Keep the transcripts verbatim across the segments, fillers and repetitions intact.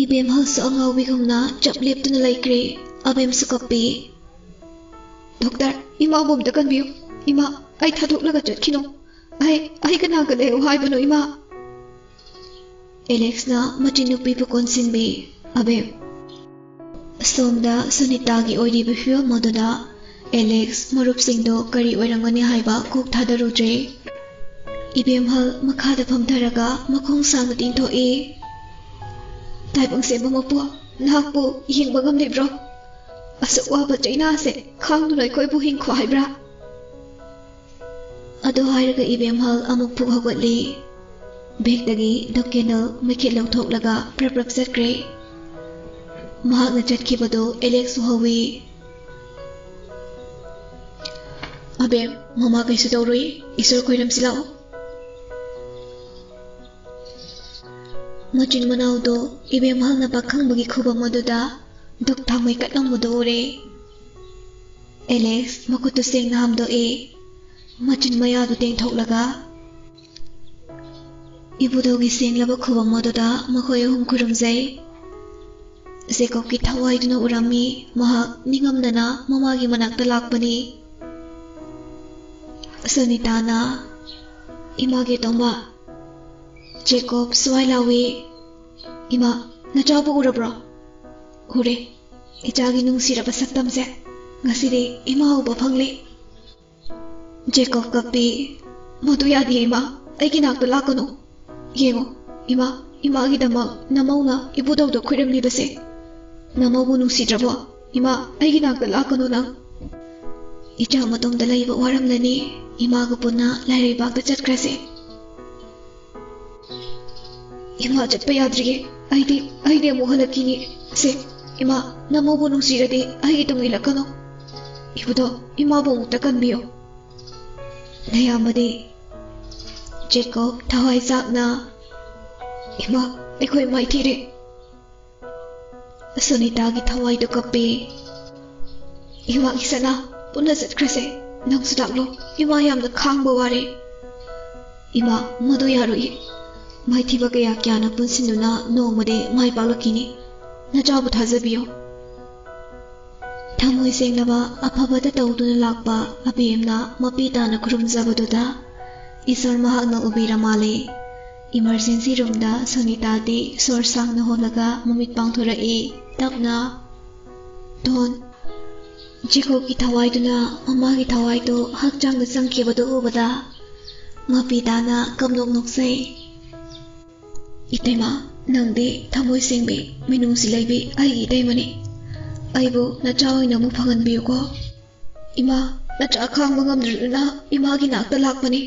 ꯏꯕꯦꯝꯍꯜꯁꯨ ꯑꯉꯥꯎꯕꯤꯒꯨꯝꯅ ꯆꯞ ꯂꯦꯞꯇꯨꯅ ꯂꯩꯈ꯭ꯔꯦ꯫ ꯑꯕꯦꯝꯁꯨ ꯀꯞꯄꯤ꯫ "ꯗꯣꯛꯇꯔ, ꯏꯃꯥꯕꯨ ꯑꯝꯇ ꯀꯟꯕꯤꯌꯨ꯫ ꯏꯃꯥ, ꯑꯩ ꯊꯥꯗꯣꯛꯂꯒ ꯆꯠꯈꯤꯅꯨ꯫ ꯑꯩ, ꯑꯩ ꯀꯅꯥꯒ ꯂꯩꯌꯨ ꯍꯥꯏꯕꯅꯣ, ꯏꯃꯥ?" ꯑꯦꯂꯦꯛꯁꯅ ꯃꯆꯤꯟ ꯅꯨꯄꯤꯕꯨ ꯀꯣꯟꯁꯤꯟꯕꯤ꯫ ꯑꯕꯦꯝ꯫ ꯑꯁꯣꯝꯗ ꯁꯨꯅꯤꯇꯥꯒꯤ ꯑꯣꯏꯔꯤꯕ ꯐꯤꯕꯝ ꯑꯗꯨꯗ ꯑꯦꯂꯦꯛꯁ ꯃꯔꯨꯞꯁꯤꯡꯗꯣ ꯀꯔꯤ ꯑꯣꯏꯔꯝꯒꯅꯤ ꯍꯥꯏꯕ ꯀꯣꯛ ꯊꯥꯗꯔꯨꯗ꯭ꯔꯦ꯫ ꯏꯕꯦꯝꯍꯜ ꯃꯈꯥꯗ ꯐꯝꯊꯔꯒ ꯃꯈꯣꯡ ꯁꯥꯡꯅ ꯇꯤꯡꯊꯣꯛꯏ꯫ "ꯇꯥꯏꯕꯪ ꯁꯦꯝꯕ ꯃꯄꯨ, ꯅꯍꯥꯛꯄꯨ ꯌꯦꯡꯕ ꯉꯝꯂꯤꯕ꯭ꯔꯣ? ꯑꯁꯨꯛ ꯋꯥꯕ ꯆꯩꯅꯥꯁꯦ ꯈꯥꯡꯗꯨꯅ ꯑꯩꯈꯣꯏꯕꯨ ꯍꯤꯡꯈꯣ ꯍꯥꯏꯕ꯭ꯔꯥ?" ꯑꯗꯨ ꯍꯥꯏꯔꯒ ꯏꯕꯦꯝꯍꯜ ꯑꯃꯨꯛ ꯐꯨꯛ ꯍꯧꯒꯠꯂꯤ꯫ ꯕꯦꯒꯇꯒꯤ ꯗ ꯀꯦꯟꯗꯜ ꯃꯩꯈꯦꯠ ꯂꯧꯊꯣꯛꯂꯒ ꯄ꯭ꯔꯞ ꯄ꯭ꯔꯞ ꯆꯠꯈ꯭ꯔꯦ꯫ ꯃꯍꯥꯛꯅ ꯆꯠꯈꯤꯕꯗꯨ ꯑꯦꯂꯦꯛꯁ ꯎꯍꯧꯏ꯫ "ꯑꯕꯦꯝ, ꯃꯃꯥ ꯀꯩꯁꯨ ꯇꯧꯔꯣꯏ, ꯏꯁꯣꯔ ꯈꯣꯏꯔꯝꯁꯤ ꯂꯥꯛꯑꯣ꯫" ꯃꯆꯤꯟ ꯃꯅꯥꯎꯗꯣ ꯏꯕꯦꯝꯍꯜꯅ ꯄꯥꯈꯪꯕꯒꯤ ꯈꯨꯕꯝ ꯑꯗꯨꯗ ꯗꯨꯛ ꯊꯥꯎꯃꯩ ꯀꯠꯂꯝꯕꯗꯨ ꯎꯔꯦ꯫ ꯑꯦꯂꯦꯛꯁ ꯃꯈꯨꯠꯇꯨ ꯁꯦꯡꯅ ꯍꯥꯝꯗꯣꯛꯏ꯫ ꯃꯆꯤꯟ ꯃꯌꯥꯗꯨ ꯇꯦꯡꯊꯣꯛꯂꯒ, ꯏꯕꯨꯙꯧꯒꯤ ꯁꯦꯡꯂꯕ ꯈꯨꯕꯝ ꯑꯗꯨꯗ ꯃꯈꯣꯏ ꯑꯍꯨꯝ ꯈꯨꯔꯨꯝꯖꯩ꯫ ꯖꯦꯀꯣꯕꯀꯤ ꯊꯋꯥꯏꯗꯨꯅ ꯎꯔꯝꯃꯤ꯫ ꯃꯍꯥꯛ ꯅꯤꯡꯉꯝꯗꯅ ꯃꯃꯥꯒꯤ ꯃꯅꯥꯛꯇ ꯂꯥꯛꯄꯅꯤ꯫ ꯁꯨꯅꯤꯇꯥꯅ, "ꯏꯃꯥꯒꯤ ꯑꯇꯣꯝꯕ, ꯖꯦꯀꯣꯕ ꯁ꯭ꯋꯥꯏ ꯂꯥꯎꯏ꯫ ꯏꯃꯥ, ꯅꯆꯥꯕꯨ ꯎꯔꯕ꯭ꯔꯣ?" "ꯎꯔꯦ꯫ ꯏꯆꯥꯒꯤ ꯅꯨꯡꯁꯤꯔꯕ ꯁꯛꯇꯝꯁꯦ ꯉꯁꯤꯗꯤ ꯏꯃꯥ ꯎꯕ ꯐꯪꯂꯦ꯫" ꯖꯦꯀꯣꯕ ꯀꯞꯄꯤ꯫ "ꯃꯗꯨ ꯌꯥꯗꯦ ꯏꯃꯥ, ꯑꯩꯒꯤ ꯅꯥꯛꯇ ꯂꯥꯛꯀꯅꯨ꯫ ꯌꯦꯡꯉꯨ ꯏꯃꯥ, ꯏꯃꯥꯒꯤꯗꯃꯛ ꯅꯃꯧꯅ ꯏꯕꯨꯙꯧꯗ ꯈꯨꯔꯨꯝꯂꯤꯕꯁꯦ꯫ ꯅꯃꯧꯕꯨ ꯅꯨꯡꯁꯤꯗ꯭ꯔꯕꯣ? ꯏꯃꯥ, ꯑꯩꯒꯤ ꯅꯥꯛꯇ ꯂꯥꯛꯀꯅꯨ ꯅꯪ꯫" "ꯏꯆꯥ ꯃꯇꯣꯝꯇ ꯂꯩꯕ ꯋꯥꯔꯝꯂꯅꯤ꯫ ꯏꯃꯥꯒ ꯄꯨꯟꯅ ꯂꯥꯏꯔꯩꯕꯥꯛꯇ ꯆꯠꯈ꯭ꯔꯁꯦ꯫" "ꯏꯃꯥ ꯆꯠꯄ ꯌꯥꯗ꯭ꯔꯤꯌꯦ꯫ ꯑꯩꯗꯤ, ꯑꯩꯗꯤ ꯑꯃꯨꯛ ꯍꯜꯂꯛꯈꯤꯅꯤ꯫ ꯁꯦ, ꯏꯃꯥ, ꯅꯃꯧꯕꯨ ꯅꯨꯡꯁꯤꯔꯗꯤ ꯑꯩꯒꯤ ꯇꯨꯡ ꯏꯜꯂꯛꯀꯅꯨ꯫ ꯏꯕꯨꯙꯧ, ꯏꯃꯥꯕꯨ ꯑꯃꯨꯛꯇ ꯀꯟꯕꯤꯌꯨ꯫" "ꯅꯌꯥꯝꯕꯗꯤ?" ꯖꯦꯀꯣꯕ ꯊꯋꯥꯏ ꯆꯥꯛꯅ, "ꯏꯃꯥ, ꯑꯩꯈꯣꯏ ꯃꯥꯏꯊꯤꯔꯦ꯫" ꯁꯨꯅꯤꯇꯥꯒꯤ ꯊꯋꯥꯏꯗꯨ ꯀꯞꯄꯤ꯫ "ꯏꯃꯥꯒꯤ ꯁꯅꯥ, ꯄꯨꯟꯅ ꯆꯠꯈ꯭ꯔꯁꯦ꯫ ꯅꯪꯁꯨ ꯂꯥꯛꯂꯣ꯫ ꯏꯃꯥ ꯌꯥꯝꯅ ꯈꯥꯡꯕ ꯋꯥꯔꯦ꯫" "ꯏꯃꯥ, ꯃꯗꯨ ꯌꯥꯔꯣꯏꯌꯦ꯫ ꯃꯥꯏꯊꯤꯕ ꯀꯌꯥ ꯀꯌꯥꯅ ꯄꯨꯟꯁꯤꯟꯗꯨꯅ ꯅꯣꯡꯃꯗꯤ ꯃꯥꯏ ꯄꯥꯛꯂꯛꯈꯤꯅꯤ꯫ ꯅꯆꯥꯕꯨ ꯊꯥꯖꯕꯤꯌꯨ꯫ ꯊꯃꯣꯏ ꯁꯦꯡꯂꯕ ꯑꯐꯕꯇ ꯇꯧꯗꯨꯅ ꯂꯥꯛꯄ ꯑꯕꯦꯝꯅ ꯃꯄꯤ ꯇꯥꯅ ꯈꯨꯔꯨꯝꯖꯕꯗꯨꯗ ꯏꯁꯣꯔ ꯃꯍꯥꯛꯅ ꯎꯕꯤꯔ ꯃꯥꯜꯂꯦ꯫ Emergency roomꯗ ꯁꯣꯅꯤꯇꯥꯗꯤ ꯁꯣꯔ ꯁꯥꯡꯅ ꯍꯣꯜꯂꯒ ꯃꯃꯤꯠ ꯄꯥꯡꯊꯣꯔꯛꯏ꯫ ꯇꯞꯅ, "ꯗꯣꯟ꯫" ꯖꯦꯀꯣꯕꯀꯤ ꯊꯋꯥꯏꯗꯨꯅ ꯃꯃꯥꯒꯤ ꯊꯋꯥꯏꯗꯨ ꯍꯛꯆꯥꯡꯗ ꯆꯪꯈꯤꯕꯗꯨ ꯎꯕꯗ ꯃꯄꯤ ꯇꯥꯅ ꯀꯞꯅꯣꯛ ꯅꯣꯛꯆꯩ꯫ "ꯏꯇꯩꯃ, ꯅꯪꯗꯤ ꯊꯃꯣꯏ ꯁꯦꯡꯕꯤ, ꯃꯤꯅꯨꯡꯁꯤ ꯂꯩꯕꯤ ꯑꯩꯒꯤ ꯏꯇꯩꯃꯅꯤ꯫ ꯑꯩꯕꯨ ꯅꯆꯥ ꯑꯣꯏꯅ ꯑꯃꯨꯛ ꯐꯪꯍꯟꯕꯤꯌꯨꯀꯣ꯫ ꯏꯃꯥ, ꯅꯆꯥ ꯈꯥꯡꯕ ꯉꯝꯗ꯭ꯔꯗꯨꯅ ꯏꯃꯥꯒꯤ ꯅꯥꯛꯇ ꯂꯥꯛꯄꯅꯤ꯫"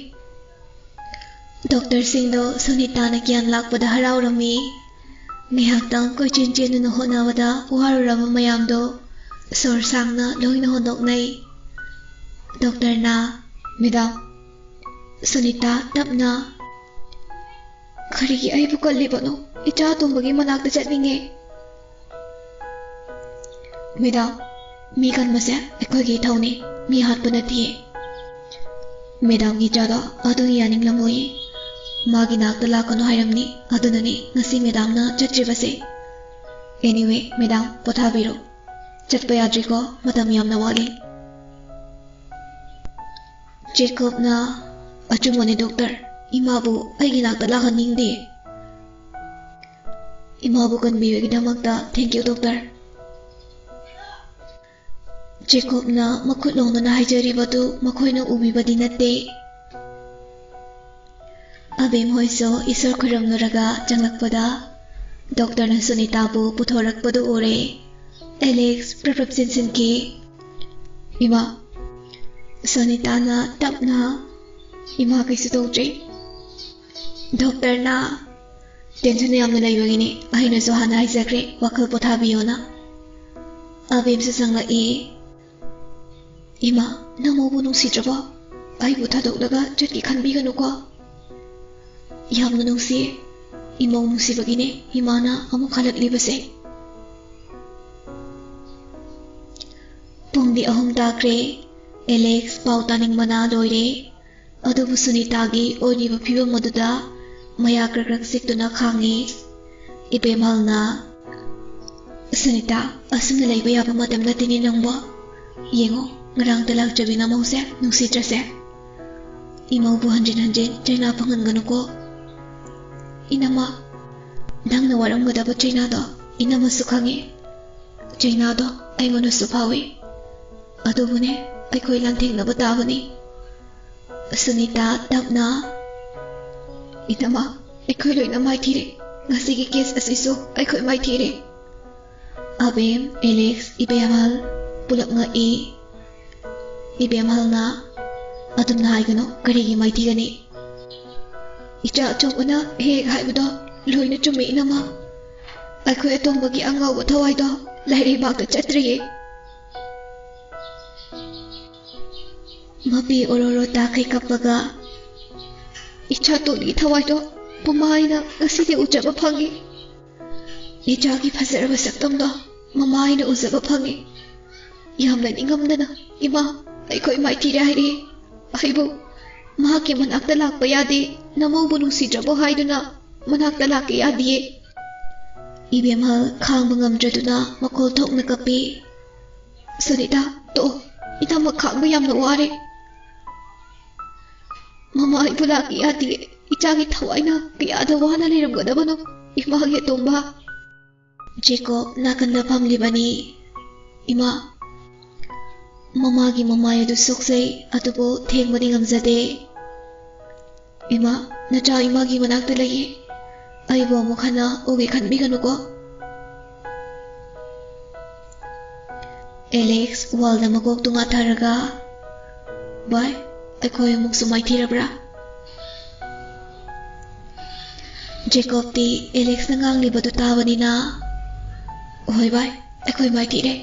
ꯗꯣꯛꯇꯔꯁꯤꯡꯗꯣ ꯁꯨꯅꯤꯇꯥꯅ ꯒ꯭ꯌꯥꯟ ꯂꯥꯛꯄꯗ ꯍꯔꯥꯎꯔꯝꯃꯤ꯫ ꯉꯥꯏꯍꯥꯛꯇꯪ ꯀꯣꯏꯆꯦꯟ ꯆꯦꯟꯗꯨꯅ ꯍꯣꯠꯅꯕꯗ ꯋꯥꯔꯨꯔꯕ ꯃꯌꯥꯝꯗꯣ ꯁꯣꯔ ꯁꯥꯡꯅ ꯂꯣꯏꯅ ꯍꯣꯟꯗꯣꯛꯅꯩ꯫ ꯗꯣꯛꯇꯔꯅ, "ꯃꯦꯗꯥꯝ꯫" ꯁꯨꯅꯤꯇꯥ ꯇꯞꯅ, "ꯀꯔꯤꯒꯤ ꯑꯩꯕꯨ ꯀꯜꯂꯤꯕꯅꯣ? ꯏꯆꯥ ꯑꯇꯣꯝꯕꯒꯤ ꯃꯅꯥꯛꯇ ꯆꯠꯅꯤꯡꯉꯦ꯫" "ꯃꯦꯗꯥꯝ, ꯃꯤ ꯀꯟꯕꯁꯦ ꯑꯩꯈꯣꯏꯒꯤ ꯏꯊꯧꯅꯤ, ꯃꯤ ꯍꯥꯠꯄ ꯅꯠꯇꯤꯌꯦ꯫" "ꯃꯦꯗꯥꯝꯒꯤ ꯏꯆꯥꯗꯣ ꯑꯗꯨꯒꯤ ꯌꯥꯅꯤꯡꯂꯝꯃꯣꯏꯌꯦ꯫ ꯃꯥꯒꯤ ꯅꯥꯛꯇ ꯂꯥꯛꯀꯅꯨ ꯍꯥꯏꯔꯝꯅꯤ, ꯑꯗꯨꯅꯅꯤ ꯉꯁꯤ ꯃꯦꯗꯥꯝꯅ ꯆꯠꯇ꯭ꯔꯤꯕꯁꯦ꯫ Anyway, madam, ꯄꯣꯊꯥꯕꯤꯔꯣ꯫ ꯆꯠꯄ ꯌꯥꯗ꯭ꯔꯤꯀꯣ, ꯃꯇꯝ ꯌꯥꯝꯅ ꯋꯥꯠꯂꯤ꯫" ꯖꯦꯀꯣꯕꯅ, "ꯑꯆꯨꯝꯕꯅꯤ ꯗꯣꯛꯇꯔ, ꯏꯃꯥꯕꯨ ꯑꯩꯒꯤ ꯅꯥꯛꯇ ꯂꯥꯛꯍꯟꯅꯤꯡꯗꯦ꯫" "ꯏꯃꯥꯕꯨ ꯀꯟꯕꯤꯕꯒꯤꯗꯃꯛꯇ thank you ꯗꯣꯛꯇꯔ꯫" ꯖꯦꯀꯣꯕꯅ ꯃꯈꯨꯠ ꯂꯣꯡꯗꯨꯅ ꯍꯥꯏꯖꯔꯤꯕꯗꯨ ꯃꯈꯣꯏꯅ ꯎꯕꯤꯕꯗꯤ ꯅꯠꯇꯦ꯫ ꯑꯕꯦꯝ ꯍꯣꯏꯁꯨ ꯏꯁꯣꯔ ꯈꯨꯔꯨꯝꯂꯨꯔꯒ ꯆꯪꯂꯛꯄꯗ ꯗꯣꯛꯇꯔꯅ ꯁꯨꯅꯤꯇꯥꯕꯨ ꯄꯨꯊꯣꯔꯛꯄꯗꯨ ꯎꯔꯦ꯫ ꯑꯦꯂꯦꯛꯁ ꯄ꯭ꯔꯞ ꯄ꯭ꯔꯞ ꯆꯦꯟꯁꯤꯟꯈꯤ꯫ "ꯏꯃꯥ꯫" ꯁꯨꯅꯤꯇꯥꯅ ꯇꯞꯅ, "ꯏꯃꯥ ꯀꯩꯁꯨ ꯇꯧꯗ꯭ꯔꯤ꯫" ꯗꯣꯛꯇꯔꯅ, "ꯇꯦꯟꯁꯟ ꯌꯥꯝꯅ ꯂꯩꯕꯒꯤꯅꯤ, ꯑꯩꯅꯁꯨ ꯍꯥꯟꯅ ꯍꯥꯏꯖꯈ꯭ꯔꯦ ꯋꯥꯈꯜ ꯄꯣꯊꯥꯕꯤꯌꯣꯅ꯫" ꯑꯕꯦꯝꯁꯨ ꯆꯪꯂꯛꯏ꯫ "ꯏꯃꯥ, ꯅꯪ ꯃꯧꯕꯨ ꯅꯨꯡꯁꯤꯗ꯭ꯔꯕꯣ? ꯑꯩꯕꯨ ꯊꯥꯗꯣꯛꯂꯒ ꯆꯠꯀꯦ ꯈꯟꯕꯤꯒꯅꯨꯀꯣ꯫ ꯌꯥꯝꯅ ꯅꯨꯡꯁꯤꯌꯦ꯫ ꯏꯃꯧ ꯅꯨꯡꯁꯤꯕꯒꯤꯅꯦ ꯏꯃꯥꯅ ꯑꯃꯨꯛ ꯍꯜꯂꯛꯂꯤꯕꯁꯦ꯫" ꯄꯨꯡꯗꯤ ꯑꯍꯨꯝ ꯇꯥꯈ꯭ꯔꯦ꯫ ꯑꯦꯂꯦꯛꯁ ꯄꯥꯎ ꯇꯥꯅꯤꯡꯕꯅ ꯂꯣꯏꯔꯦ꯫ ꯑꯗꯨꯕꯨ ꯁꯨꯅꯤꯇꯥꯒꯤ ꯑꯣꯏꯔꯤꯕ ꯐꯤꯕꯝ ꯑꯗꯨꯗ ꯃꯌꯥ ꯀ꯭ꯔꯛ ꯀ꯭ꯔꯛ ꯆꯤꯛꯇꯨꯅ ꯈꯥꯡꯉꯤ꯫ ꯏꯕꯦꯝꯍꯜꯅ, "ꯁꯨꯅꯤꯇꯥ, ꯑꯁꯨꯝꯅ ꯂꯩꯕ ꯌꯥꯕ ꯃꯇꯝ ꯅꯠꯇꯦꯅꯦ ꯅꯪꯕꯣ꯫ ꯌꯦꯡꯉꯣ, ꯉꯔꯥꯡꯇ ꯂꯥꯛꯆꯕꯤ ꯅꯃꯧꯁꯦ ꯅꯨꯡꯁꯤꯗ꯭ꯔꯁꯦ? ꯏꯃꯧꯕꯨ ꯍꯟꯖꯤꯟ ꯍꯟꯖꯤꯟ ꯆꯩꯅꯥ ꯐꯪꯍꯟꯒꯅꯨꯀꯣ꯫ ꯏꯅꯝꯃ, ꯅꯪꯅ ꯋꯥꯔꯝꯒꯗꯕ ꯆꯩꯅꯥꯗꯣ ꯏꯅꯝꯃꯁꯨ ꯈꯪꯉꯤ꯫ ꯆꯩꯅꯥꯗꯣ ꯑꯩꯉꯣꯟꯗꯁꯨ ꯐꯥꯎꯏ꯫ ꯑꯗꯨꯕꯨꯅꯦ, ꯑꯩꯈꯣꯏ ꯂꯥꯟꯊꯦꯡꯅꯕ ꯇꯥꯕꯅꯤ꯫" ꯁꯨꯅꯤꯇꯥ ꯇꯞꯅ, "ꯏꯅꯝꯃ, ꯑꯩꯈꯣꯏ ꯂꯣꯏꯅ ꯃꯥꯏꯊꯤꯔꯦ꯫ ꯉꯁꯤꯒꯤ ꯀꯦꯁ ꯑꯁꯤꯁꯨ ꯑꯩꯈꯣꯏ ꯃꯥꯏꯊꯤꯔꯦ꯫" ꯑꯕꯦꯝ, ꯑꯦꯂꯦꯛꯁ, ꯏꯕꯦꯝꯍꯜ ꯄꯨꯂꯞ ꯉꯛꯏ꯫ ꯏꯕꯦꯝꯍꯜꯅ, "ꯑꯗꯨꯝꯅ ꯍꯥꯏꯒꯅꯨ, ꯀꯔꯤꯒꯤ ꯃꯥꯏꯊꯤꯒꯅꯤ? ꯏꯆꯥ ꯑꯆꯧꯕꯅ ꯍꯦꯛ ꯍꯥꯏꯕꯗꯣ ꯂꯣꯏꯅ ꯆꯨꯝꯃꯤ ꯏꯅꯝꯃ꯫ ꯑꯩꯈꯣꯏ ꯑꯇꯣꯝꯕꯒꯤ ꯑꯉꯧꯕ ꯊꯋꯥꯏꯗꯣ ꯂꯩꯔꯩꯕꯥꯛꯇ ꯆꯠꯇ꯭ꯔꯤꯌꯦ꯫" ꯃꯄꯤ ꯑꯣꯔꯣꯔꯣ ꯇꯥꯈꯩ ꯀꯞꯄꯒ, "ꯏꯆꯥꯇꯣꯟꯒꯤ ꯊꯋꯥꯏꯗꯣ ꯃꯃꯥ ꯑꯩꯅ ꯉꯁꯤꯗꯤ ꯎꯖꯕ ꯐꯪꯉꯤ꯫ ꯏꯆꯥꯒꯤ ꯐꯖꯔꯕ ꯁꯛꯇꯝꯗꯣ ꯃꯃꯥ ꯑꯩꯅ ꯎꯖꯕ ꯐꯪꯉꯤ꯫ ꯌꯥꯝꯅ ꯅꯤꯡꯉꯝꯗꯅ ꯏꯃꯥ, ꯑꯩꯈꯣꯏ ꯃꯥꯏꯊꯤꯔꯦ ꯍꯥꯏꯔꯛꯏ꯫ ꯑꯩꯕꯨ ꯃꯍꯥꯛꯀꯤ ꯃꯅꯥꯛꯇ ꯂꯥꯛꯄ ꯌꯥꯗꯦ, ꯅꯃꯧꯕꯨ ꯅꯨꯡꯁꯤꯗ꯭ꯔꯕꯣ ꯍꯥꯏꯗꯨꯅ ꯃꯅꯥꯛꯇ ꯂꯥꯛꯀꯦ ꯌꯥꯗꯤꯌꯦ꯫" ꯏꯕꯦꯝꯍꯜ ꯈꯥꯡꯕ ꯉꯝꯗ꯭ꯔꯗꯨꯅ ꯃꯈꯣꯜ ꯊꯣꯛꯅ ꯀꯞꯄꯤ꯫ "ꯁꯨꯅꯤꯇꯥ, ꯇꯣꯛꯑꯣ, ꯏꯅꯝꯃ ꯈꯥꯡꯕ ꯌꯥꯝꯅ ꯋꯥꯔꯦ꯫ ꯃꯃꯥ ꯑꯩꯕꯨ ꯂꯥꯛꯀꯦ ꯌꯥꯗꯤꯌꯦ, ꯏꯆꯥꯒꯤ ꯊꯋꯥꯏꯅ ꯀꯌꯥꯗ ꯋꯥꯅ ꯂꯩꯔꯝꯒꯗꯕꯅꯣ, ꯏꯃꯥꯒꯤ ꯑꯇꯣꯝꯕ꯫" ꯖꯦꯀꯣꯕ ꯅꯥꯀꯟꯗ ꯐꯝꯂꯤꯕꯅꯤ꯫ "ꯏꯃꯥ, ꯃꯃꯥꯒꯤ ꯃꯃꯥꯏ ꯑꯗꯨ ꯁꯣꯛꯆꯩ, ꯑꯗꯨꯕꯨ ꯊꯦꯡꯕꯗꯤ ꯉꯝꯖꯗꯦ꯫ ꯏꯃꯥ, ꯅꯆꯥ ꯏꯃꯥꯒꯤ ꯃꯅꯥꯛꯇ ꯂꯩꯌꯦ꯫ ꯑꯩꯕꯨ ꯑꯃꯨꯛ ꯍꯟꯅ ꯎꯒꯦ ꯈꯟꯕꯤꯒꯅꯨꯀꯣ꯫" ꯑꯦꯂꯦꯛꯁ ꯋꯥꯜꯗ ꯃꯀꯣꯛ ꯇꯨꯉꯥ ꯊꯥꯔꯒ, "ꯚꯥꯏ, ꯑꯩꯈꯣꯏ ꯑꯃꯨꯛꯁꯨ ꯃꯥꯏꯊꯤꯔꯕ꯭ꯔꯥ?" ꯖꯦꯀꯣꯕꯇꯤ ꯑꯦꯂꯦꯛꯁꯅ ꯉꯥꯡꯂꯤꯕꯗꯨ ꯇꯥꯕꯅꯤꯅ, "ꯍꯣꯏ ꯚꯥꯏ, ꯑꯩꯈꯣꯏ ꯃꯥꯏꯊꯤꯔꯦ꯫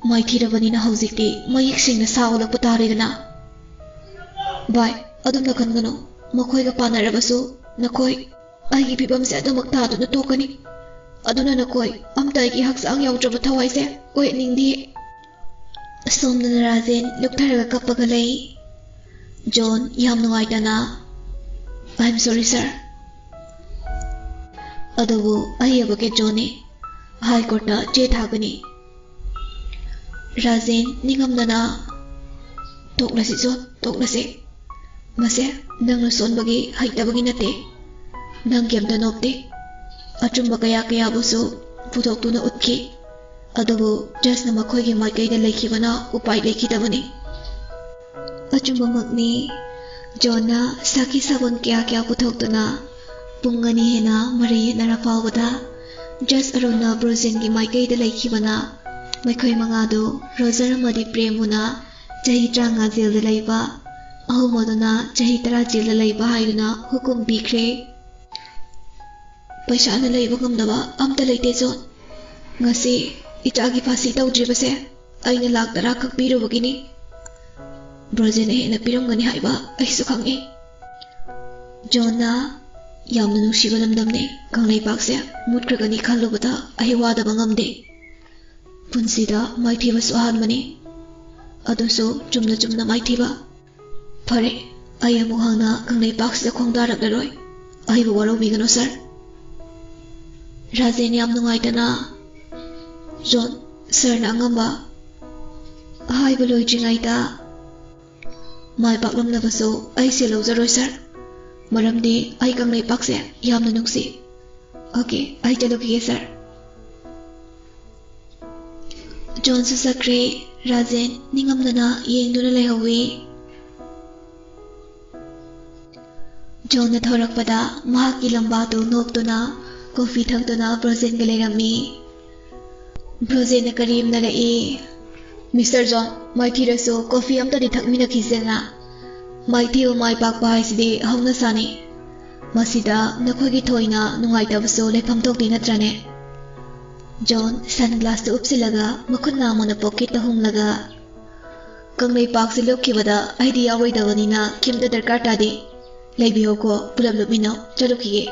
ꯃꯥꯏꯊꯤꯔꯕꯅꯤꯅ ꯍꯧꯖꯤꯛꯇꯤ ꯃꯌꯦꯛ ꯁꯦꯡꯅ ꯁꯥ ꯑꯣꯜꯂꯛꯄ ꯇꯥꯔꯦꯗꯅ꯫ ꯚꯥꯏ, ꯑꯗꯨꯝꯅ ꯈꯟꯒꯅꯨ, ꯃꯈꯣꯏꯒ ꯄꯥꯟꯅꯔꯕꯁꯨ ꯅꯈꯣꯏ ꯑꯩꯒꯤ ꯐꯤꯕꯝꯁꯦ ꯑꯗꯨꯃꯛ ꯇꯥꯗꯨꯅ ꯇꯣꯛꯀꯅꯤ꯫ ꯑꯗꯨꯅ ꯅꯈꯣꯏ ꯑꯝꯇ ꯑꯩꯒꯤ ꯍꯛꯆꯥꯡ ꯌꯥꯎꯗ꯭ꯔꯕ ꯊꯋꯥꯏꯁꯦ ꯑꯣꯏꯍꯟꯅꯤꯡꯗꯦ꯫" ꯑꯁꯣꯝꯗꯅ ꯔꯥꯖꯦꯟ ꯂꯨꯞꯊꯔꯒ ꯀꯞꯄꯒ ꯂꯩ꯫ ꯖꯣꯟ ꯌꯥꯝ ꯅꯨꯡꯉꯥꯏꯇꯅ, I am sorry, sir. ꯑꯗꯨꯕꯨ ꯑꯩ ꯑꯦꯗꯚꯣꯀꯦꯠ ꯖꯣꯟꯅꯤ꯫ ꯍꯥꯏ ꯀꯣꯔꯠꯇ ꯆꯦ ꯊꯥꯒꯅꯤ꯫ ꯔꯥꯖꯦꯟ ꯅꯤꯡꯉꯝꯗꯅ, "ꯇꯣꯛꯂꯁꯤ ꯖꯣꯟ, ꯇꯣꯛꯂꯁꯤ꯫ ꯃꯁꯦ ꯅꯪꯅ ꯁꯣꯟꯕꯒꯤ, ꯍꯩꯇꯕꯒꯤ ꯅꯠꯇꯦ꯫ ꯅꯪ ꯀꯩꯝꯇ ꯅꯣꯞꯇꯦ꯫ ꯑꯆꯨꯝꯕ ꯀꯌꯥ ꯀꯌꯥꯕꯨꯁꯨ ꯄꯨꯊꯣꯛꯇꯨꯅ ꯎꯠꯈꯤ꯫ ꯑꯗꯨꯕꯨ ꯖꯖꯅ ꯃꯈꯣꯏꯒꯤ ꯃꯥꯏꯀꯩꯗ ꯂꯩꯈꯤꯕꯅ ꯎꯄꯥꯏ ꯂꯩꯈꯤꯗꯕꯅꯤ꯫" ꯑꯆꯨꯝꯕꯃꯛꯅꯤ꯫ ꯖꯣꯟꯅ ꯁꯥꯈꯤ ꯁꯥꯕꯣꯟ ꯀꯌꯥ ꯀꯌꯥ ꯄꯨꯊꯣꯛꯇꯨꯅ ꯄꯨꯡ ꯑꯅꯤ ꯍꯦꯟꯅ ꯃꯔꯩ ꯌꯦꯠꯅꯔ ꯐꯥꯎꯕꯗ ꯖꯖ ꯑꯔꯨꯟꯅ ꯕ꯭ꯔꯣꯖꯦꯟꯒꯤ ꯃꯥꯏꯀꯩꯗ ꯂꯩꯈꯤꯕꯅ ꯃꯈꯣꯏ ꯃꯉꯥꯗꯨ ꯔꯣꯖꯔ ꯑꯃꯗꯤ ꯄ꯭ꯔꯦꯝꯕꯨꯅ ꯆꯍꯤ ꯇꯔꯥꯃꯉꯥ ꯖꯦꯜꯗ ꯂꯩꯕ, ꯑꯍꯨꯝ ꯑꯗꯨꯅ ꯆꯍꯤ ꯇꯔꯥ ꯖꯦꯜꯗ ꯂꯩꯕ ꯍꯥꯏꯗꯨꯅ ꯍꯨꯀꯨꯝ ꯄꯤꯈ꯭ꯔꯦ꯫ "ꯄꯩꯁꯥꯅ ꯂꯩꯕ ꯉꯝꯗꯕ ꯑꯝꯇ ꯂꯩꯇꯦ ꯖꯣꯟ꯫ ꯉꯁꯤ ꯏꯆꯥꯒꯤ ꯐꯥꯁꯤ ꯇꯧꯗ꯭ꯔꯤꯕꯁꯦ ꯑꯩꯅ ꯂꯥꯛ ꯇꯔꯥ ꯈꯛ ꯄꯤꯔꯨꯕꯒꯤꯅꯤ꯫ ꯕ꯭ꯔꯣꯖꯦꯟꯅ ꯍꯦꯟꯅ ꯄꯤꯔꯝꯒꯅꯤ ꯍꯥꯏꯕ ꯑꯩꯁꯨ ꯈꯪꯏ꯫" ꯖꯣꯟꯅ, "ꯌꯥꯝꯅ ꯅꯨꯡꯁꯤꯕ ꯂꯝꯗꯝꯅꯤ꯫ ꯀꯪꯂꯩꯄꯥꯛꯁꯦ ꯃꯨꯠꯈ꯭ꯔꯒꯅꯤ ꯈꯜꯂꯨꯕꯗ ꯑꯩ ꯋꯥꯗꯕ ꯉꯝꯗꯦ꯫ ꯄꯨꯟꯁꯤꯗ ꯃꯥꯏꯊꯤꯕꯁꯨ ꯑꯍꯥꯟꯕꯅꯤ꯫ ꯑꯗꯨꯁꯨ ꯆꯨꯝꯅ ꯆꯨꯝꯅ ꯃꯥꯏꯊꯤꯕ꯫ ꯐꯔꯦ, ꯑꯩ ꯑꯃꯨꯛ ꯍꯟꯅ ꯀꯪꯂꯩꯄꯥꯛꯁꯤꯗ ꯈꯣꯡꯗꯥꯔꯛꯂꯔꯣꯏ꯫ ꯑꯩꯕꯨ ꯋꯥꯔꯧꯕꯤꯒꯅꯨ, ꯁꯥꯔ꯫" ꯔꯥꯖꯦꯟ ꯌꯥꯝ ꯅꯨꯡꯉꯥꯏꯇꯅ, "ꯖꯣꯟ, ꯁꯥꯔꯅ ꯑꯉꯝꯕ ꯍꯥꯏꯕ ꯂꯣꯏꯗ꯭ꯔꯤꯉꯩꯗ ꯃꯥꯏ ꯄꯥꯛꯂꯝꯂꯕꯁꯨ ꯑꯩ ꯁꯦꯜ ꯂꯧꯖꯔꯣꯏ, ꯁꯥꯔ꯫ ꯃꯔꯝꯗꯤ ꯑꯩ ꯀꯪꯂꯩꯄꯥꯛꯁꯦ ꯌꯥꯝꯅ ꯅꯨꯡꯁꯤ꯫ ꯑꯣꯀꯦ, ꯑꯩ ꯆꯠꯂꯨꯈꯤꯒꯦ, ꯁꯥꯔ꯫" ꯖꯣꯟꯁꯨ ꯆꯠꯈ꯭ꯔꯦ꯫ ꯔꯥꯖꯦꯟ ꯅꯤꯡꯉꯝꯗꯅ ꯌꯦꯡꯗꯨꯅ ꯂꯩꯍꯧꯋꯤ꯫ ꯖꯣꯟꯅ ꯊꯣꯔꯛꯄꯗ ꯃꯍꯥꯛꯀꯤ ꯂꯝꯕꯥꯗꯨ ꯅꯣꯛꯇꯨꯅ ꯀꯣꯐꯤ ꯊꯛꯇꯨꯅ ꯕ꯭ꯔꯣꯖꯦꯟꯒ ꯂꯩꯔꯝꯃꯤ꯫ ꯕ꯭ꯔꯣꯖꯦꯟꯅ ꯀꯔꯦꯝꯅꯔꯛꯏ, "ꯃꯤꯁꯇꯔ ꯖꯣꯟ, ꯃꯥꯏꯊꯤꯔꯁꯨ ꯀꯣꯐꯤ ꯑꯝꯇꯗꯤ ꯊꯛꯃꯤꯟꯅꯈꯤꯁꯦꯅ꯫ ꯃꯥꯏꯊꯤꯕ ꯃꯥꯏ ꯄꯥꯛꯄ ꯍꯥꯏꯁꯤꯗꯤ ꯍꯧꯅꯁꯥꯅꯤ꯫ ꯃꯁꯤꯗ ꯅꯈꯣꯏꯒꯤ ꯊꯣꯏꯅ ꯅꯨꯡꯉꯥꯏꯇꯕꯁꯨ ꯂꯩꯐꯝ ꯊꯣꯛꯇꯦ ꯅꯠꯇ꯭ꯔꯅꯦ?" ꯖꯣꯟ ꯁꯟ ꯒ꯭ꯂꯥꯁꯇꯨ ꯎꯞꯁꯤꯜꯂꯒ ꯃꯈꯨꯠ ꯅꯥꯝꯃꯅ ꯄꯣꯀꯦꯠꯇ ꯍꯨꯝꯂꯒ, "ꯀꯪꯂꯩꯄꯥꯛꯁꯤ ꯂꯨꯞꯈꯤꯕꯗ ꯑꯩꯗꯤ ꯌꯥꯎꯔꯣꯏꯗꯕꯅꯤꯅ ꯀꯩꯝꯇ ꯗꯔꯀꯥꯔ ꯇꯥꯗꯦ꯫ ꯂꯩꯕꯤꯌꯣꯀꯣ, ꯄꯨꯂꯞ ꯂꯨꯞꯃꯤꯟꯅꯧ, ꯆꯠꯂꯨꯈꯤꯒꯦ꯫"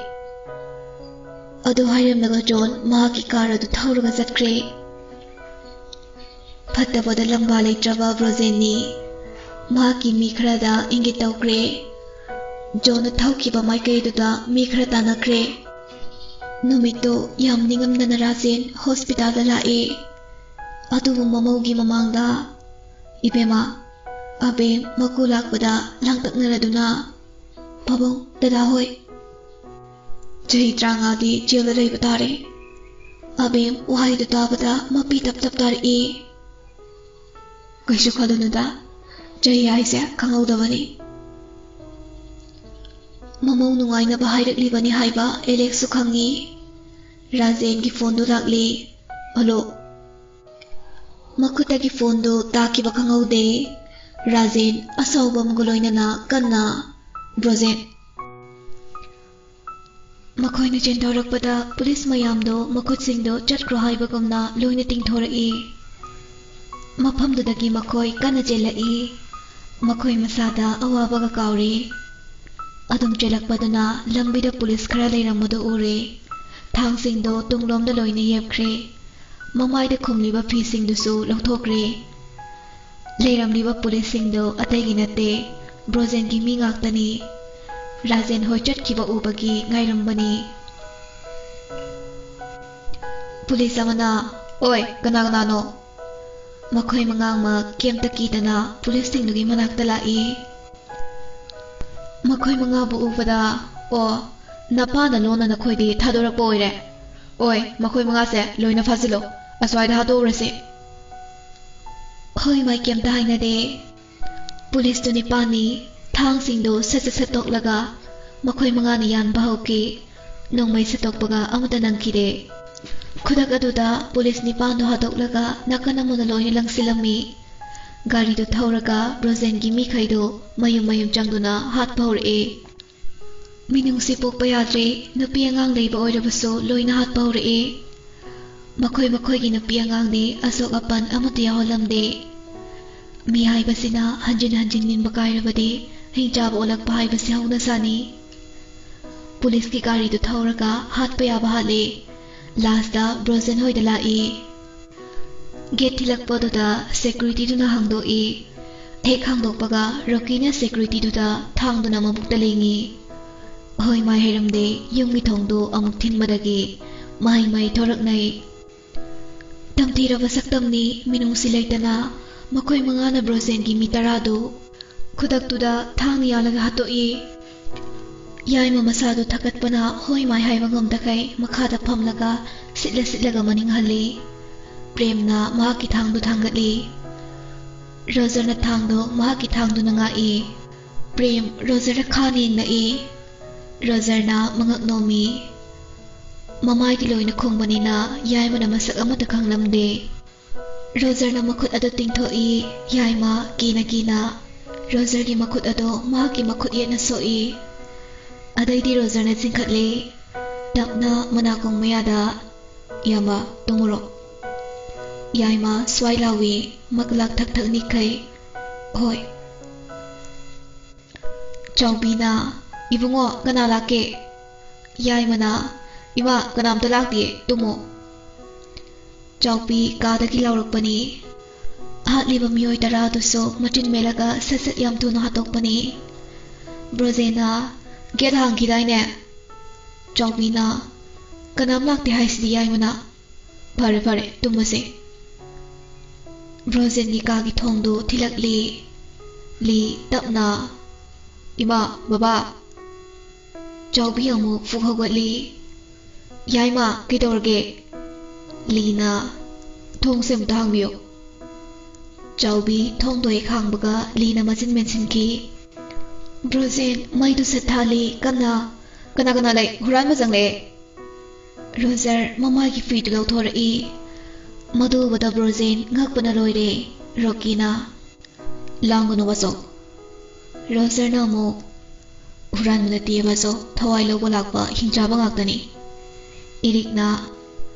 ꯑꯗꯨ ꯍꯥꯏꯔꯝꯂꯒ ꯖꯣꯟ ꯃꯍꯥꯛꯀꯤ ꯀꯥꯔ ꯑꯗꯨ ꯊꯧꯔꯒ ꯆꯠꯈ꯭ꯔꯦ꯫ ꯐꯠꯇꯕꯗ ꯂꯝꯕꯥ ꯂꯩꯇ꯭ꯔꯕ ꯕ꯭ꯔꯣꯖꯦꯟꯅꯤ꯫ ꯃꯍꯥꯛꯀꯤ ꯃꯤ ꯈꯔꯗ ꯏꯪꯒꯤꯠ ꯇꯧꯈ꯭ꯔꯦ꯫ ꯖꯣꯟꯅ ꯊꯧꯈꯤꯕ ꯃꯥꯏꯀꯩꯗꯨꯗ ꯃꯤ ꯈꯔ ꯇꯥꯟꯅꯈ꯭ꯔꯦ꯫ ꯅꯨꯃꯤꯠꯇꯨ ꯌꯥꯝ ꯅꯤꯡꯉꯝꯗꯅ ꯔꯥꯖꯦꯟ ꯍꯣꯁꯄꯤꯇꯥꯜꯗ ꯂꯥꯛꯏ꯫ ꯑꯗꯨꯕꯨ ꯃꯃꯧꯒꯤ ꯃꯃꯥꯡꯗ, "ꯏꯕꯦꯝꯃ, ꯑꯕꯦꯝ ꯃꯀꯨ ꯂꯥꯛꯄꯗ ꯂꯥꯡꯇꯛꯅꯔꯗꯨꯅ ꯄꯥꯕꯨꯡ, ꯗꯗꯥ ꯍꯣꯏ, ꯆꯍꯤ ꯇꯔꯥꯃꯉꯥꯗꯤ ꯖꯦꯜꯗ ꯂꯩꯕ ꯇꯥꯔꯦ꯫" ꯑꯕꯦꯝ ꯋꯥꯍꯩꯗꯨ ꯇꯥꯕꯗ ꯃꯄꯤ ꯇꯞ ꯇꯞ ꯇꯥꯔꯛꯏ꯫ "ꯀꯩꯁꯨ ꯈꯜꯂꯨꯅꯨꯗ, ꯆꯍꯤ ꯍꯥꯏꯁꯦ ꯈꯪꯍꯧꯗꯕꯅꯤ꯫" ꯃꯃꯧ ꯅꯨꯡꯉꯥꯏꯅꯕ ꯍꯥꯏꯔꯛꯂꯤꯕꯅꯤ ꯍꯥꯏꯕ ꯑꯦꯂꯦꯛꯁꯁꯨ ꯈꯪꯏ꯫ ꯔꯥꯖꯦꯟꯒꯤ ꯐꯣꯟꯗꯨ ꯂꯥꯛꯂꯤ꯫ "ꯍꯜꯂꯣ꯫" ꯃꯈꯨꯠꯇꯒꯤ ꯐꯣꯟꯗꯨ ꯇꯥꯈꯤꯕ ꯈꯪꯍꯧꯗꯦ꯫ ꯔꯥꯖꯦꯟ ꯑꯁꯥꯎꯕ ꯑꯃꯒ ꯂꯣꯏꯅꯅ ꯀꯟꯅ, "ꯕ꯭ꯔꯣꯖꯦꯟ!" ꯃꯈꯣꯏꯅ ꯆꯦꯟꯊꯣꯔꯛꯄꯗ ꯄꯨꯂꯤꯁ ꯃꯌꯥꯝꯗꯣ ꯃꯈꯨꯠꯁꯤꯡꯗꯣ ꯆꯠꯈ꯭ꯔꯣ ꯍꯥꯏꯕꯒꯨꯝꯅ ꯂꯣꯏꯅ ꯇꯤꯡꯊꯣꯔꯛꯏ꯫ ꯃꯐꯝꯗꯨꯗꯒꯤ ꯃꯈꯣꯏ ꯀꯟꯅ ꯆꯦꯜꯂꯛꯏ꯫ ꯃꯈꯣꯏ ꯃꯁꯥꯗ ꯑꯋꯥꯕꯒ ꯀꯥꯎꯔꯦ꯫ ꯑꯗꯨꯝ ꯆꯦꯜꯂꯛꯄꯗꯨꯅ ꯂꯝꯕꯤꯗ ꯄꯨꯂꯤꯁ ꯈꯔ ꯂꯩꯔꯝꯕꯗꯨ ꯎꯔꯦ꯫ ꯊꯥꯡꯁꯤꯡꯗꯣ ꯇꯨꯡꯂꯣꯝꯗ ꯂꯣꯏꯅ ꯌꯦꯞꯈ꯭ꯔꯦ꯫ ꯃꯃꯥꯏꯗ ꯈꯨꯝꯂꯤꯕ ꯐꯤꯁꯤꯡꯗꯨꯁꯨ ꯂꯧꯊꯣꯛꯈ꯭ꯔꯦ꯫ ꯂꯩꯔꯝꯂꯤꯕ ꯄꯨꯂꯤꯁꯁꯤꯡꯗꯣ ꯑꯇꯩꯒꯤ ꯅꯠꯇꯦ, ꯕ꯭ꯔꯣꯖꯦꯟꯒꯤ ꯃꯤ ꯉꯥꯛꯇꯅꯤ꯫ ꯔꯥꯖꯦꯟ ꯍꯣꯏ ꯆꯠꯈꯤꯕ ꯎꯕꯒꯤ ꯉꯥꯏꯔꯝꯕꯅꯤ꯫ ꯄꯨꯂꯤꯁ ꯑꯃꯅ, "ꯑꯣꯏ, ꯀꯅꯥ ꯀꯅꯥꯅꯣ?" ꯃꯈꯣꯏ ꯃꯉꯥꯃꯛ ꯀꯩꯝꯇ ꯀꯤꯗꯅ ꯄꯨꯂꯤꯁꯁꯤꯡꯗꯨꯒꯤ ꯃꯅꯥꯛꯇ ꯂꯥꯛꯏ꯫ ꯃꯈꯣꯏ ꯃꯉꯥꯕꯨ ꯎꯕꯗ, "ꯑꯣ, ꯅꯄꯥꯅ ꯂꯣꯟꯅ ꯅꯈꯣꯏꯗꯤ ꯊꯥꯗꯣꯔꯛꯄ ꯑꯣꯏꯔꯦ꯫ ꯑꯣꯏ, ꯃꯈꯣꯏ ꯃꯉꯥꯁꯦ ꯂꯣꯏꯅ ꯐꯥꯖꯤꯜꯂꯣ, ꯑꯁ꯭ꯋꯥꯏꯗ ꯍꯥꯠꯇꯣꯛꯎꯔꯁꯤ꯫" "ꯍꯣꯏ, ꯃꯥꯏ ꯀꯩꯝꯇ ꯍꯥꯏꯅꯗꯦ꯫" ꯄꯨꯂꯤꯁꯇꯨ ꯅꯤꯄꯥꯅꯤ ꯊꯥꯡꯁꯤꯡꯗꯨ ꯁꯠ ꯁꯠ ꯁꯠꯇꯣꯛꯂꯒ ꯃꯈꯣꯏ ꯃꯉꯥꯅ ꯌꯥꯟꯕ ꯍꯧꯈꯤ꯫ ꯅꯣꯡꯃꯩ ꯁꯠꯇꯣꯛꯄꯒ ꯑꯃꯠꯇ ꯅꯪꯈꯤꯗꯦ꯫ ꯈꯨꯗꯛ ꯑꯗꯨꯗ ꯄꯨꯂꯤꯁ ꯅꯤꯄꯥꯟꯗꯨ ꯍꯥꯠꯇꯣꯛꯂꯒ ꯅꯥꯀꯟ ꯑꯃꯗ ꯂꯣꯏꯅ ꯂꯪꯁꯤꯜꯂꯝꯃꯤ꯫ ꯒꯥꯔꯤꯗꯨ ꯊꯧꯔꯒ ꯕ꯭ꯔꯣꯖꯦꯟꯒꯤ ꯃꯤꯈꯩꯗꯨ ꯃꯌꯨꯝ ꯃꯌꯨꯝ ꯆꯪꯗꯨꯅ ꯍꯥꯠꯄ ꯍꯧꯔꯛꯑꯦ꯫ ꯃꯤꯅꯨꯡꯁꯤ ꯄꯣꯛꯄ ꯌꯥꯗ꯭ꯔꯦ, ꯅꯨꯄꯤ ꯑꯉꯥꯡ ꯂꯩꯕ ꯑꯣꯏꯔꯕꯁꯨ ꯂꯣꯏꯅ ꯍꯥꯠꯄ ꯍꯧꯔꯛꯑꯦ꯫ ꯃꯈꯣꯏ ꯃꯈꯣꯏꯒꯤ ꯅꯨꯄꯤ ꯑꯉꯥꯡꯗꯤ ꯑꯁꯣꯛ ꯑꯄꯟ ꯑꯃꯠꯇ ꯌꯥꯎꯍꯜꯂꯝꯗꯦ꯫ ꯃꯤ ꯍꯥꯏꯕꯁꯤꯅ ꯍꯟꯖꯤꯟ ꯍꯟꯖꯤꯟ ꯅꯤꯡꯕ ꯀꯥꯏꯔꯕꯗꯤ ꯍꯤꯡꯆꯥꯕ ꯑꯣꯜꯂꯛꯄ ꯍꯥꯏꯕꯁꯤ ꯍꯧꯅꯁꯥꯅꯤ꯫ ꯄꯨꯂꯤꯁꯀꯤ ꯒꯥꯔꯤꯗꯨ ꯊꯧꯔꯒ ꯍꯥꯠꯄ ꯌꯥꯕ ꯍꯥꯠꯂꯦ꯫ ꯂꯥꯁꯇ ꯕ꯭ꯔꯣꯖꯦꯟ ꯍꯣꯏꯗ ꯂꯥꯛꯏ꯫ ꯒꯦꯠ ꯊꯤꯜꯂꯛꯄꯗꯨꯗ ꯁꯦꯀ꯭ꯌꯨꯔꯤꯇꯤꯗꯨꯅ ꯍꯥꯡꯗꯣꯛꯏ꯫ ꯍꯦꯛ ꯍꯥꯡꯗꯣꯛꯄꯒ ꯔꯣꯀꯤꯅ ꯁꯦꯀ꯭ꯌꯨꯔꯤꯇꯤꯗꯨꯗ ꯊꯥꯡꯗꯨꯅ ꯃꯕꯨꯛꯇ ꯂꯦꯡꯉꯤ꯫ ꯍꯣꯏ ꯃꯥꯏ ꯍꯩꯔꯝꯗꯦ, ꯌꯨꯝꯒꯤ ꯊꯣꯡꯗꯨ ꯑꯃꯨꯛ ꯊꯤꯟꯕꯗꯒꯤ ꯃꯍꯩ ꯃꯍꯩ ꯊꯣꯔꯛꯅꯩ꯫ ꯇꯝꯊꯤꯔꯕ ꯁꯛꯇꯝꯅꯤ, ꯃꯤꯅꯨꯡꯁꯤ ꯂꯩꯇꯅ ꯃꯈꯣꯏ ꯃꯉꯥꯅ ꯕ꯭ꯔꯣꯖꯦꯟꯒꯤ ꯃꯤ ꯇꯔꯥꯗꯨ ꯈꯨꯗꯛꯇꯨꯗ ꯊꯥꯡꯅ ꯌꯥꯜꯂꯒ ꯍꯥꯠꯇꯣꯛꯏ꯫ ꯌꯥꯏꯃ ꯃꯁꯥꯗꯨ ꯊꯛꯀꯠꯄꯅ ꯍꯣꯏ ꯃꯥꯏ ꯍꯥꯏꯕ ꯉꯝꯗꯈꯩ ꯃꯈꯥꯗ ꯐꯝꯂꯒ ꯁꯤꯠꯂ ꯁꯤꯠꯂꯒ ꯃꯅꯤꯡ ꯍꯜꯂꯤ꯫ ꯄ꯭ꯔꯦꯝꯅ ꯃꯍꯥꯛꯀꯤ ꯊꯥꯡꯗꯨ ꯊꯥꯡꯒꯠꯂꯤ꯫ ꯔꯣꯖꯔꯅ ꯊꯥꯡꯗꯨ ꯃꯍꯥꯛꯀꯤ ꯊꯥꯡꯗꯨꯅ ꯉꯥꯛꯏ꯫ ꯄ꯭ꯔꯦꯝ ꯔꯣꯖꯔ ꯈꯥꯅ ꯌꯦꯡꯂꯛꯏ꯫ ꯔꯣꯖꯔꯅ ꯃꯉꯛ ꯅꯣꯝꯃꯤ꯫ ꯃꯃꯥꯏꯒꯤ ꯂꯣꯏꯅ ꯈꯨꯡꯕꯅꯤꯅ ꯌꯥꯏꯃꯅ ꯃꯁꯛ ꯑꯃꯠꯇ ꯈꯪꯂꯝꯗꯦ꯫ ꯔꯣꯖꯔꯅ ꯃꯈꯨꯠ ꯑꯗꯨ ꯇꯤꯡꯊꯣꯛꯏ꯫ ꯌꯥꯏꯃ ꯀꯤꯅ ꯀꯤꯅ ꯔꯣꯖꯔꯒꯤ ꯃꯈꯨꯠ ꯑꯗꯨ ꯃꯍꯥꯛꯀꯤ ꯃꯈꯨꯠ ꯌꯦꯠꯅ ꯁꯣꯛꯏ꯫ ꯑꯗꯩꯗꯤ ꯔꯣꯖꯔꯅ ꯆꯤꯡꯈꯠꯂꯤ꯫ ꯇꯞꯅ ꯃꯅꯥꯀꯣꯡ ꯃꯌꯥꯗ, "ꯏꯌꯥꯝꯕ, ꯇꯨꯝꯃꯨꯔꯣ꯫" ꯌꯥꯏꯃ ꯁ꯭ꯋꯥꯏ ꯂꯥꯎꯏ, ꯃꯀꯂꯥꯛ ꯊꯛ ꯊꯛ ꯅꯤꯛꯈꯩ꯫ "ꯍꯣꯏ꯫" ꯆꯥꯎꯕꯤꯅ, "ꯏꯕꯨꯡꯉꯣ, ꯀꯅꯥ ꯂꯥꯛꯀꯦ?" ꯌꯥꯏꯃꯅ, "ꯏꯃꯥ, ꯀꯅꯥꯝꯇ ꯂꯥꯛꯇꯤꯌꯦ, ꯇꯨꯝꯃꯣ꯫" ꯆꯥꯎꯕꯤ ꯀꯥꯗꯒꯤ ꯂꯥꯎꯔꯛꯄꯅꯤ꯫ ꯍꯥꯠꯂꯤꯕ ꯃꯤꯑꯣꯏ ꯇꯔꯥꯗꯨꯁꯨ ꯃꯆꯤꯟ ꯃꯦꯜꯂꯒ ꯁꯠ ꯁꯠ ꯌꯥꯝ ꯊꯨꯅ ꯍꯥꯠꯇꯣꯛꯄꯅꯤ꯫ ꯕ꯭ꯔꯣꯖꯦꯟꯅ, "ꯒꯦꯠ ꯍꯥꯡꯈꯤꯗꯥꯏꯅꯦ?" ꯆꯥꯎꯕꯤꯅ, "ꯀꯅꯥꯝ ꯂꯥꯛꯇꯦ ꯍꯥꯏꯁꯤꯗꯤ ꯌꯥꯏꯃꯅ꯫ ꯐꯔꯦ, ꯐꯔꯦ, ꯇꯨꯝꯃꯁꯦ꯫" ꯕ꯭ꯔꯣꯖꯦꯟꯒꯤ ꯀꯥꯒꯤ ꯊꯣꯡꯗꯨ ꯊꯤꯜꯂꯛꯂꯤ꯫ ꯂꯤ ꯇꯞꯅ, "ꯏꯃꯥ, ꯕꯕꯥ꯫" ꯆꯥꯎꯕꯤ ꯑꯃꯨꯛ ꯐꯨꯛ ꯍꯧꯒꯠꯂꯤ꯫ "ꯌꯥꯏꯃ, ꯀꯩꯗꯧꯔꯒꯦ?" ꯂꯤꯅ, "ꯊꯣꯡꯁꯦ ꯑꯝꯇ ꯍꯥꯡꯕꯤꯌꯨ꯫" ꯆꯥꯎꯕꯤ ꯊꯣꯡꯗꯣ ꯍꯦꯛ ꯍꯥꯡꯕꯒ ꯂꯤꯅ ꯃꯆꯤꯟ ꯃꯦꯟꯁꯤꯟꯈꯤ꯫ ꯕ꯭ꯔꯣꯖꯦꯟ ꯃꯩꯗꯨ ꯁꯠ ꯊꯥꯜꯂꯤ ꯀꯟꯅ꯫ "ꯀꯅꯥ ꯀꯅꯥ ꯂꯩ? ꯍꯨꯔꯥꯟꯕ ꯆꯪꯂꯛꯑꯦ꯫" ꯔꯣꯖꯔ ꯃꯃꯥꯏꯒꯤ ꯐꯤꯗꯨ ꯂꯧꯊꯣꯔꯛꯏ꯫ ꯃꯗꯨ ꯎꯕꯗ ꯕ꯭ꯔꯣꯖꯦꯟ ꯉꯛꯄꯅ ꯂꯣꯏꯔꯦ꯫ ꯔꯣꯀꯤꯅ, "ꯂꯥꯡꯒꯅꯨ ꯕꯥꯆꯧ꯫" ꯔꯣꯖꯔꯅ ꯑꯃꯨꯛ, "ꯍꯨꯔꯥꯟꯕ ꯅꯠꯇꯦ ꯕꯥꯆꯧ, ꯊꯋꯥꯏ ꯂꯧꯕ ꯂꯥꯛꯄ ꯍꯤꯡꯆꯥꯕ ꯉꯥꯛꯇꯅꯤ꯫" ꯏꯔꯤꯛꯅ,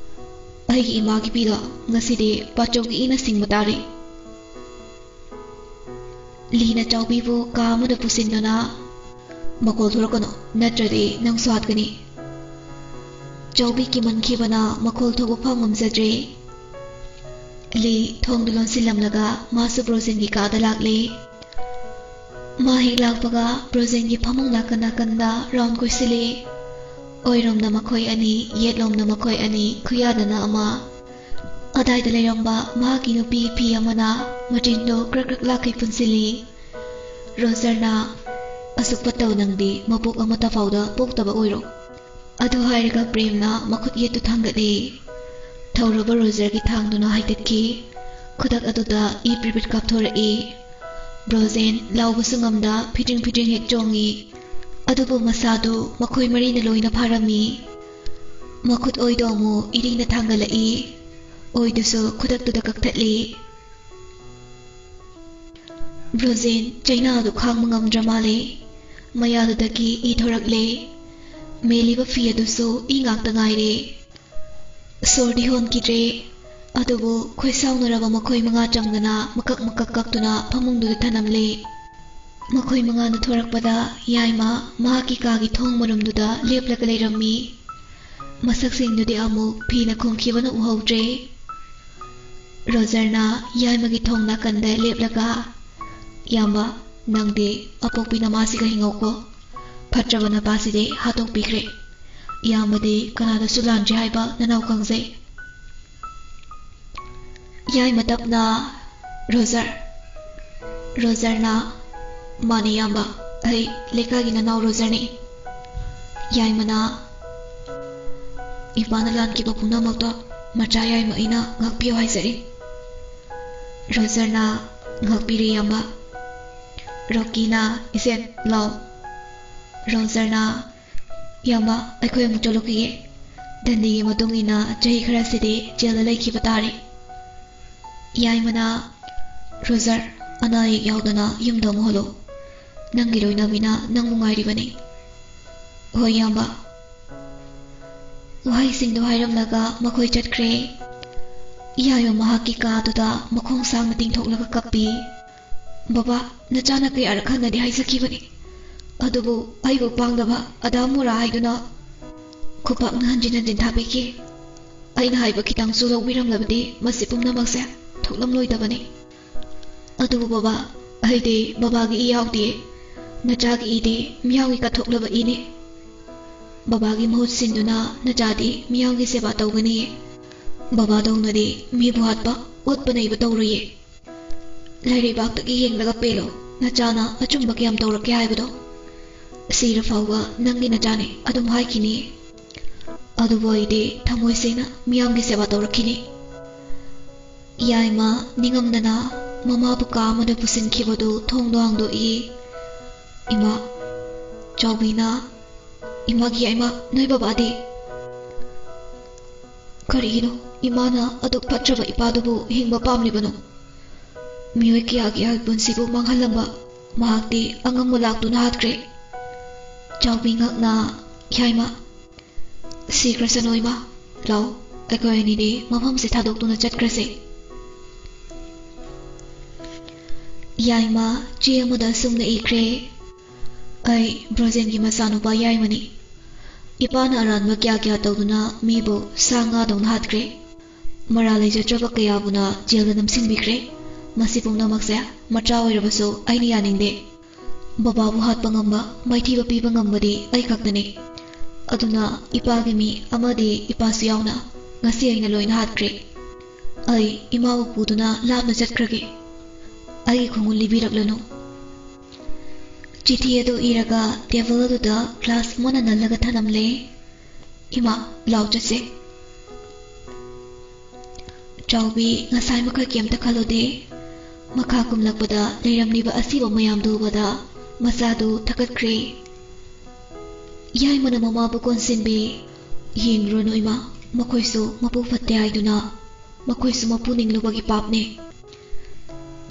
"ꯑꯩꯒꯤ ꯏꯃꯥꯒꯤ ꯐꯤꯗꯣ ꯉꯁꯤꯗꯤ ꯕꯥꯆꯧꯒꯤ ꯏꯅ ꯁꯤꯡꯕ ꯇꯥꯔꯦ꯫" ꯂꯤꯅ ꯆꯥꯎꯕꯤꯕꯨ ꯀꯥ ꯑꯃꯗ ꯄꯨꯁꯤꯟꯗꯨꯅ, "ꯃꯈꯣꯜ ꯊꯣꯔꯛꯀꯅꯨ, ꯅꯠꯇ꯭ꯔꯗꯤ ꯅꯪꯁꯨ ꯍꯥꯠꯀꯅꯤ꯫" ꯆꯥꯎꯕꯤ ꯀꯤꯃꯟꯈꯤꯕꯅ ꯃꯈꯣꯜ ꯊꯣꯛꯄ ꯐꯥꯎ ꯉꯝꯖꯗ꯭ꯔꯦ꯫ ꯂꯤ ꯊꯣꯡꯗꯨ ꯂꯣꯟꯁꯤꯜꯂꯝꯂꯒ ꯃꯥꯁꯨ ꯕ꯭ꯔꯣꯖꯦꯟꯒꯤ ꯀꯥꯗ ꯂꯥꯛꯂꯦ꯫ ꯃꯥ ꯍꯦꯛ ꯂꯥꯛꯄꯒ ꯕ꯭ꯔꯣꯖꯦꯟꯒꯤ ꯐꯃꯨꯡ ꯅꯥꯀꯟ ꯅꯥꯀꯟꯗ ꯔꯥꯎꯟ ꯀꯣꯏꯁꯤꯜꯂꯦ꯫ ꯑꯣꯏꯔꯣꯝꯅ ꯃꯈꯣꯏ ꯑꯅꯤ, ꯌꯦꯠꯂꯣꯝꯅ ꯃꯈꯣꯏ ꯑꯅꯤ, ꯈꯨꯌꯥꯗꯅ ꯑꯃ꯫ ꯑꯗꯥꯏꯗ ꯂꯩꯔꯝꯕ ꯃꯍꯥꯛꯀꯤ ꯅꯨꯄꯤ ꯐꯤ ꯑꯃꯅ ꯃꯆꯤꯟꯗꯣ ꯀ꯭ꯔꯛ ꯀ꯭ꯔꯛ ꯂꯥꯛꯈꯩ ꯄꯨꯟꯁꯤꯜꯂꯤ꯫ ꯔꯣꯖꯔꯅ, "ꯑꯁꯨꯛ ꯐꯠꯇꯕ ꯅꯪꯗꯤ ꯃꯄꯣꯛ ꯑꯃꯠꯇ ꯐꯥꯎꯗ ꯄꯣꯛꯇꯕ ꯑꯣꯏꯔꯣ"꯫ ꯑꯗꯨ ꯍꯥꯏꯔꯒ ꯄ꯭ꯔꯦꯝꯅ ꯃꯈꯨꯠ ꯌꯦꯠꯇꯨ ꯊꯥꯡꯒꯠꯂꯦ꯫ ꯊꯧꯔꯕ ꯔꯣꯖꯔꯒꯤ ꯊꯥꯡꯗꯨꯅ ꯍꯥꯏꯗꯠꯈꯤ꯫ ꯈꯨꯗꯛ ꯑꯗꯨꯗ ꯏ ꯄ꯭ꯔꯤꯄꯤꯠ ꯀꯥꯞꯊꯣꯔꯛꯏ꯫ ꯕ꯭ꯔꯣꯖꯦꯟ ꯂꯥꯎꯕꯁꯨ ꯉꯝꯗ ꯐꯤꯗ꯭ꯔꯤꯡ ꯐꯤꯗ꯭ꯔꯤꯡ ꯍꯦꯛ ꯆꯣꯡꯉꯤ꯫ ꯑꯗꯨꯕꯨ ꯃꯁꯥꯗꯨ ꯃꯈꯣꯏ ꯃꯔꯤꯅ ꯂꯣꯏꯅ ꯐꯥꯔꯝꯃꯤ꯫ ꯃꯈꯨꯠ ꯑꯣꯏꯗꯣ ꯑꯃꯨꯛ ꯏꯔꯤꯅ ꯊꯥꯡꯒꯠꯂꯛꯏ꯫ ꯑꯣꯏꯗꯨꯁꯨ ꯈꯨꯗꯛꯇꯨꯗ ꯀꯛꯊꯠꯂꯤ꯫ ꯕ꯭ꯔꯣꯖꯦꯟ ꯆꯩꯅꯥꯗꯨ ꯈꯥꯡꯕ ꯉꯝꯗ꯭ꯔ ꯃꯥꯜꯂꯦ꯫ ꯃꯌꯥꯗꯨꯗꯒꯤ ꯏ ꯊꯣꯔꯛꯂꯦ꯫ ꯃꯦꯜꯂꯤꯕ ꯐꯤ ꯑꯗꯨꯁꯨ ꯏ ꯉꯥꯛꯇ ꯉꯥꯏꯔꯦ꯫ ꯁꯣꯔꯗꯤ ꯍꯣꯟꯈꯤꯗ꯭ꯔꯦ꯫ ꯑꯗꯨꯕꯨ ꯈꯣꯏ ꯁꯥꯎꯅꯔꯕ ꯃꯈꯣꯏ ꯃꯉꯥ ꯆꯪꯗꯅ ꯃꯀꯛ ꯃꯀꯛ ꯀꯛꯇꯨꯅ ꯐꯃꯨꯡꯗꯨꯗ ꯊꯅꯝꯂꯦ꯫ ꯃꯈꯣꯏ ꯃꯉꯥꯅ ꯊꯣꯔꯛꯄꯗ ꯌꯥꯏꯃ ꯃꯍꯥꯛꯀꯤ ꯀꯥꯒꯤ ꯊꯣꯡ ꯃꯔꯨꯝꯗꯨꯗ ꯂꯦꯞꯂꯒ ꯂꯩꯔꯝꯃꯤ꯫ ꯃꯁꯛꯁꯤꯡꯗꯨꯗꯤ ꯑꯃꯨꯛ ꯐꯤꯅ ꯈꯨꯝꯈꯤꯕꯅ ꯎꯍꯧꯗ꯭ꯔꯦ꯫ ꯔꯣꯖꯔꯅ ꯌꯥꯏꯃꯒꯤ ꯊꯣꯡ ꯅꯥꯀꯟꯗ ꯂꯦꯞꯂꯒ, "ꯏꯌꯥꯝꯕ, ꯅꯪꯗꯤ ꯑꯄꯣꯛꯄꯤ ꯅꯃꯥꯁꯤꯒ ꯍꯤꯡꯍꯧꯀꯣ꯫ ꯐꯠꯇ꯭ꯔꯕ ꯅꯄꯥꯁꯤꯗꯤ ꯍꯥꯠꯇꯣꯛꯄꯤꯈ꯭ꯔꯦ꯫ ꯏꯌꯥꯝꯕꯗꯤ ꯀꯅꯥꯗꯁꯨ ꯂꯥꯟꯗ꯭ꯔꯤ ꯍꯥꯏꯕ ꯅꯅꯥꯎ ꯈꯪꯖꯩ"꯫ ꯌꯥꯏꯃ ꯇꯞꯅ, "ꯔꯣꯖꯔ"꯫ ꯔꯣꯖꯔꯅ, "ꯃꯥꯅꯦ ꯏꯌꯥꯝꯕ, ꯑꯩ ꯂꯩꯀꯥꯏꯒꯤ ꯅꯅꯥꯎ ꯔꯣꯖꯔꯅꯤ"꯫ ꯌꯥꯏꯃꯅ, "ꯏꯄꯥꯅ ꯂꯥꯟꯈꯤꯕ ꯄꯨꯝꯅꯃꯛꯇꯣ ꯃꯆꯥ ꯌꯥꯏꯃ ꯑꯩꯅ ꯉꯥꯛꯄꯤꯌꯨ ꯍꯥꯏꯖꯔꯤ"꯫ ꯔꯣꯖꯔꯅ, "ꯉꯥꯛꯄꯤꯔꯦ ꯏꯌꯥꯝꯕ"꯫ ꯔꯣꯀꯤꯅ, "ꯏꯆꯦꯟ, ꯂꯥꯎ"꯫ ꯔꯣꯖꯔꯅ, "ꯏꯌꯥꯝꯕ, ꯑꯩꯈꯣꯏ ꯑꯃꯨꯛ ꯆꯠꯂꯨꯈꯤꯒꯦ꯫ ꯗꯟꯗꯤꯒꯤ ꯃꯇꯨꯡ ꯏꯟꯅ ꯆꯍꯤ ꯈꯔꯁꯤꯗꯤ ꯖꯦꯜꯗ ꯂꯩꯈꯤꯕ ꯇꯥꯔꯦ"꯫ ꯌꯥꯏꯃꯅ, "ꯔꯣꯖꯔ, ꯑꯅꯥ ꯑꯌꯦꯛ ꯌꯥꯎꯗꯅ ꯌꯨꯝꯗ ꯑꯃꯨꯛ ꯍꯜꯂꯣ꯫ ꯅꯪꯒꯤ ꯂꯣꯏꯅꯕꯤꯅ ꯅꯪꯕꯨ ꯉꯥꯏꯔꯤꯕꯅꯤ"꯫ "ꯍꯣꯏ, ꯏꯌꯥꯝꯕ"꯫ ꯋꯥꯍꯩꯁꯤꯡꯗꯨ ꯍꯥꯏꯔꯝꯂꯒ ꯃꯈꯣꯏ ꯆꯠꯈ꯭ꯔꯦ꯫ ꯌꯥꯏꯃ ꯃꯍꯥꯛꯀꯤ ꯀꯥꯗꯨꯗ ꯃꯈꯣꯡ ꯁꯥꯡꯅ ꯇꯤꯡꯊꯣꯛꯂꯒ ꯀꯞꯄꯤ꯫ "ꯕꯕꯥ, ꯅꯆꯥꯅ ꯀꯌꯥꯔꯛ ꯍꯟꯅꯗꯤ ꯍꯥꯏꯖꯈꯤꯕꯅꯤ, ꯑꯗꯨꯕꯨ ꯑꯩꯕꯨ ꯄꯥꯡꯗꯕ ꯑꯗꯥ ꯃꯨꯔꯥ ꯍꯥꯏꯗꯨꯅ ꯈꯨꯄꯥꯛꯅ ꯍꯟꯖꯤꯟ ꯍꯟꯖꯤꯟ ꯊꯥꯕꯤꯈꯤ"꯫ ꯑꯩꯅ ꯍꯥꯏꯕ ꯈꯤꯇꯪꯁꯨ ꯂꯧꯕꯤꯔꯝꯂꯕꯗꯤ ꯃꯁꯤ ꯄꯨꯝꯅꯃꯛꯁꯦ ꯊꯣꯛꯂꯝꯂꯣꯏꯗꯕꯅꯤ꯫ ꯑꯗꯨꯕꯨ ꯕꯕꯥ, ꯑꯩꯗꯤ ꯕꯕꯥꯒꯤ ꯏ ꯌꯥꯎꯗꯤꯌꯦ꯫ ꯅꯆꯥꯒꯤ ꯏꯗꯤ ꯃꯤꯌꯥꯝꯒꯤ ꯀꯠꯊꯣꯛꯂꯕ ꯏꯅꯤ꯫ ꯕꯕꯥꯒꯤ ꯃꯍꯨꯠ ꯁꯤꯟꯗꯨꯅ ꯅꯆꯥꯗꯤ ꯃꯤꯌꯥꯝꯒꯤ ꯁꯦꯕꯥ ꯇꯧꯒꯅꯤꯌꯦ꯫ ꯕꯕꯥꯗꯧꯅꯗꯤ ꯃꯤꯕꯨ ꯍꯥꯠꯄ, ꯑꯣꯠꯄ ꯅꯩꯕ ꯇꯧꯔꯣꯏꯌꯦ꯫ ꯂꯩꯔꯩꯕꯥꯛꯇꯒꯤ ꯌꯦꯡꯂꯒ ꯄꯦꯜꯂꯣ, ꯅꯆꯥꯅ ꯑꯆꯨꯝꯕ ꯀꯌꯥꯝ ꯇꯧꯔꯛꯀꯦ ꯍꯥꯏꯕꯗꯣ꯫ ꯁꯤꯔ ꯐꯥꯎꯕ ꯅꯪꯒꯤ ꯅꯆꯥꯅꯤ ꯑꯗꯨꯝ ꯍꯥꯏꯈꯤꯅꯤ꯫ ꯑꯗꯨꯕꯨ ꯑꯩꯗꯤ ꯊꯃꯣꯏ ꯁꯦꯡꯅ ꯃꯤꯌꯥꯝꯒꯤ ꯁꯦꯕꯥ ꯇꯧꯔꯛꯈꯤꯅꯤ꯫ ꯌꯥꯏꯃ ꯅꯤꯡꯉꯝꯗꯅ ꯃꯃꯥꯕꯨ ꯀꯥ ꯑꯃꯗ ꯄꯨꯁꯤꯟꯈꯤꯕꯗꯨ ꯊꯣꯡꯗꯣ ꯍꯥꯡꯗꯣꯛꯏ꯫ ꯏꯃꯥ, ꯆꯥꯎꯕꯤꯅ, ꯏꯃꯥꯒꯤ ꯌꯥꯏꯃ, ꯅꯣꯏ ꯕꯕꯥꯗꯤ? ꯀꯔꯤꯒꯤꯅꯣ ꯏꯃꯥꯅ ꯑꯗꯨꯛ ꯐꯠꯇ꯭ꯔꯕ ꯏꯄꯥꯗꯨꯕꯨ ꯍꯤꯡꯕ ꯄꯥꯝꯂꯤꯕꯅꯣ? ꯃꯤꯑꯣꯏ ꯀꯌꯥꯒꯤ ꯑꯍꯜ ꯄꯨꯟꯁꯤꯕꯨ ꯃꯥꯡꯍꯜꯂꯝꯕ ꯃꯍꯥꯛꯇꯤ ꯑꯉꯝꯕ ꯂꯥꯛꯇꯨꯅ ꯍꯥꯠꯈ꯭ꯔꯦ꯫ ꯆꯥꯎꯕꯤ ꯉꯛꯅ, ꯌꯥꯏꯃ, ꯁꯤꯈ꯭ꯔꯁꯅꯨ ꯏꯃꯥ, ꯂꯥꯎ, ꯑꯩꯈꯣꯏ ꯑꯅꯤꯗꯤ ꯃꯐꯝꯁꯦ ꯊꯥꯗꯣꯛꯇꯨꯅ ꯆꯠꯈ꯭ꯔꯁꯦ꯫ ꯌꯥꯏꯃ ꯆꯦ ꯑꯃꯗ ꯑꯁꯨꯝꯅ ꯏꯈ꯭ꯔꯦ: ꯑꯩ ꯕ꯭ꯔꯣꯖꯦꯟꯒꯤ ꯃꯆꯥꯅꯨꯄꯥ ꯌꯥꯏꯃꯅꯤ꯫ ꯏꯄꯥꯅ ꯑꯔꯥꯟꯕ ꯀꯌꯥ ꯀꯌꯥ ꯇꯧꯗꯨꯅ ꯃꯤꯕꯨ ꯁꯥ ꯉꯥꯗꯧꯅ ꯍꯥꯠꯈ꯭ꯔꯦ꯫ ꯃꯔꯥꯜ ꯂꯩꯖꯗ꯭ꯔꯕ ꯀꯌꯥꯕꯨꯅ ꯖꯦꯜꯗ ꯅꯝꯁꯤꯟꯕꯤꯈ꯭ꯔꯦ꯫ ꯃꯁꯤ ꯄꯨꯝꯅꯃꯛꯁꯦ ꯃꯆꯥ ꯑꯣꯏꯔꯕꯁꯨ ꯑꯩꯅ ꯌꯥꯅꯤꯡꯗꯦ꯫ ꯕꯕꯥꯕꯨ ꯍꯥꯠꯄ ꯉꯝꯕ, ꯃꯥꯏꯊꯤꯕ ꯄꯤꯕ ꯉꯝꯕꯗꯤ ꯑꯩ ꯈꯛꯇꯅꯤ꯫ ꯑꯗꯨꯅ ꯏꯄꯥꯒꯤ ꯃꯤ ꯑꯃꯗꯤ ꯏꯄꯥꯁꯨ ꯌꯥꯎꯅ ꯉꯁꯤ ꯑꯩꯅ ꯂꯣꯏꯅ ꯍꯥꯠꯈ꯭ꯔꯦ꯫ ꯑꯩ ꯏꯃꯥꯕꯨ ꯄꯨꯗꯨꯅ ꯂꯥꯞꯅ ꯆꯠꯈ꯭ꯔꯒꯦ꯫ ꯑꯩꯒꯤ ꯈꯣꯡꯒꯨꯜ ꯂꯤꯕꯤꯔꯛꯂꯅꯨ꯫ ꯆꯤꯊꯤ ꯑꯗꯨ ꯏꯔꯒ ꯇꯦꯕꯜ ꯑꯗꯨꯗ ꯒ꯭ꯂꯥꯁ ꯑꯃꯅ ꯅꯜꯂꯒ ꯊꯅꯝꯂꯦ꯫ ꯏꯃꯥ, ꯂꯥꯎ ꯆꯠꯁꯦ꯫ ꯆꯥꯎꯕꯤ ꯉꯁꯥꯏ ꯃꯈꯩ ꯀꯩꯝꯇ ꯈꯜꯂꯨꯗꯦ꯫ ꯃꯈꯥ ꯀꯨꯝꯂꯛꯄꯗ ꯂꯩꯔꯝꯂꯤꯕ ꯑꯁꯤꯕ ꯃꯌꯥꯝꯗꯨ ꯎꯕꯗ ꯃꯆꯥꯗꯨ ꯊꯛꯀꯠꯈ꯭ꯔꯦ꯫ ꯌꯥꯏꯃꯅ ꯃꯃꯥꯕꯨ ꯀꯣꯟꯁꯤꯟꯕꯤ꯫ ꯌꯦꯡꯂꯨꯔꯅꯨ ꯏꯃꯥ, ꯃꯈꯣꯏꯁꯨ ꯃꯄꯨ ꯐꯠꯇꯦ ꯍꯥꯏꯗꯨꯅ, ꯃꯈꯣꯏꯁꯨ ꯃꯄꯨ ꯅꯤꯡꯂꯨꯕꯒꯤ ꯄꯥꯞꯅꯦ꯫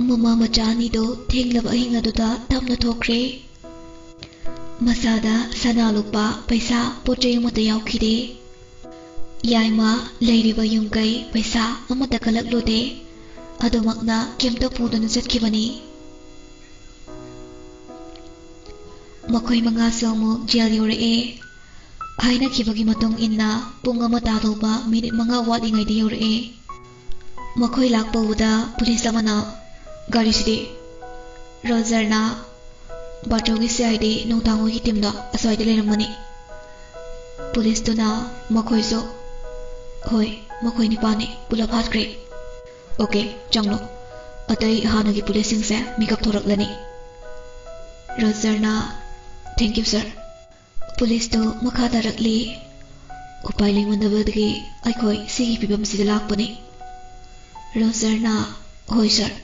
ꯃꯃꯥ ꯃꯆꯥ ꯑꯅꯤꯗꯨ ꯊꯦꯡꯂꯕ ꯑꯍꯤꯡ ꯑꯗꯨꯗ ꯇꯞꯅ ꯊꯣꯛꯈ꯭ꯔꯦ꯫ ꯃꯁꯥꯗ ꯁꯅꯥ ꯂꯨꯄꯥ, ꯄꯩꯁꯥ, ꯄꯣꯠ ꯆꯩ ꯑꯃꯠꯇ ꯌꯥꯎꯈꯤꯗꯦ꯫ ꯌꯥꯏꯃ ꯂꯩꯔꯤꯕ ꯌꯨꯝ ꯀꯩ, ꯄꯩꯁꯥ ꯑꯃꯠꯇ ꯀꯜꯂꯛꯂꯨꯗꯦ꯫ ꯑꯗꯨꯃꯛꯅ ꯀꯩꯝꯇ ꯄꯨꯗꯨꯅ ꯆꯠꯈꯤꯕꯅꯤ꯫ ꯃꯈꯣꯏ ꯃꯉꯥꯁꯨ ꯑꯃꯨꯛ ꯖꯦꯜ ꯌꯧꯔꯛꯑꯦ꯫ ꯍꯥꯏꯅꯈꯤꯕꯒꯤ ꯃꯇꯨꯡ ꯏꯟꯅ ꯄꯨꯡ ꯑꯃ ꯇꯥꯗꯧꯕ ꯃꯤꯅꯤꯠ ꯃꯉꯥ ꯋꯥꯠꯂꯤꯉꯩꯗ ꯌꯧꯔꯛꯑꯦ꯫ ꯃꯈꯣꯏ ꯂꯥꯛꯄ ꯎꯕꯗ ꯄꯨꯂꯤꯁ ꯑꯃꯅ, "ꯒꯥꯔꯤꯁꯤꯗꯤ?" ꯔꯣꯖꯔꯅ, "ꯕꯥꯔꯇꯣꯒꯤ ꯁꯤ ꯑꯥꯏ ꯗꯤ ꯅꯣꯡꯊꯥꯡ ꯍꯣꯏꯒꯤ ꯇꯤꯝꯗꯣ ꯑꯁ꯭ꯋꯥꯏꯗ ꯂꯩꯔꯝꯒꯅꯤ꯫" ꯄꯨꯂꯤꯁꯇꯨꯅ, "ꯃꯈꯣꯏꯁꯨ?" "ꯍꯣꯏ, ꯃꯈꯣꯏ ꯅꯤꯄꯥꯅꯤ ꯄꯨꯂꯞ ꯍꯥꯠꯈ꯭ꯔꯦ꯫" "ꯑꯣꯀꯦ, ꯆꯪꯂꯣ꯫ ꯑꯇꯩ ꯍꯥꯟꯅꯒꯤ ꯄꯨꯂꯤꯁꯁꯤꯡꯁꯦ ꯃꯤꯀꯞ ꯊꯣꯔꯛꯂꯅꯤ꯫" ꯔꯣꯖꯔꯅ, "Thank you, sir꯫" ꯄꯨꯂꯤꯁꯇꯨ ꯃꯈꯥ ꯇꯥꯔꯛꯂꯤ꯫ "ꯎꯄꯥꯏ ꯂꯩꯃꯟꯗꯕꯗꯒꯤ ꯑꯩꯈꯣꯏ ꯁꯤꯒꯤ ꯐꯤꯕꯝꯁꯤꯗ ꯂꯥꯛꯄꯅꯤ꯫" ꯔꯣꯖꯔꯅ, "ꯍꯣꯏ, ꯁꯥꯔ꯫"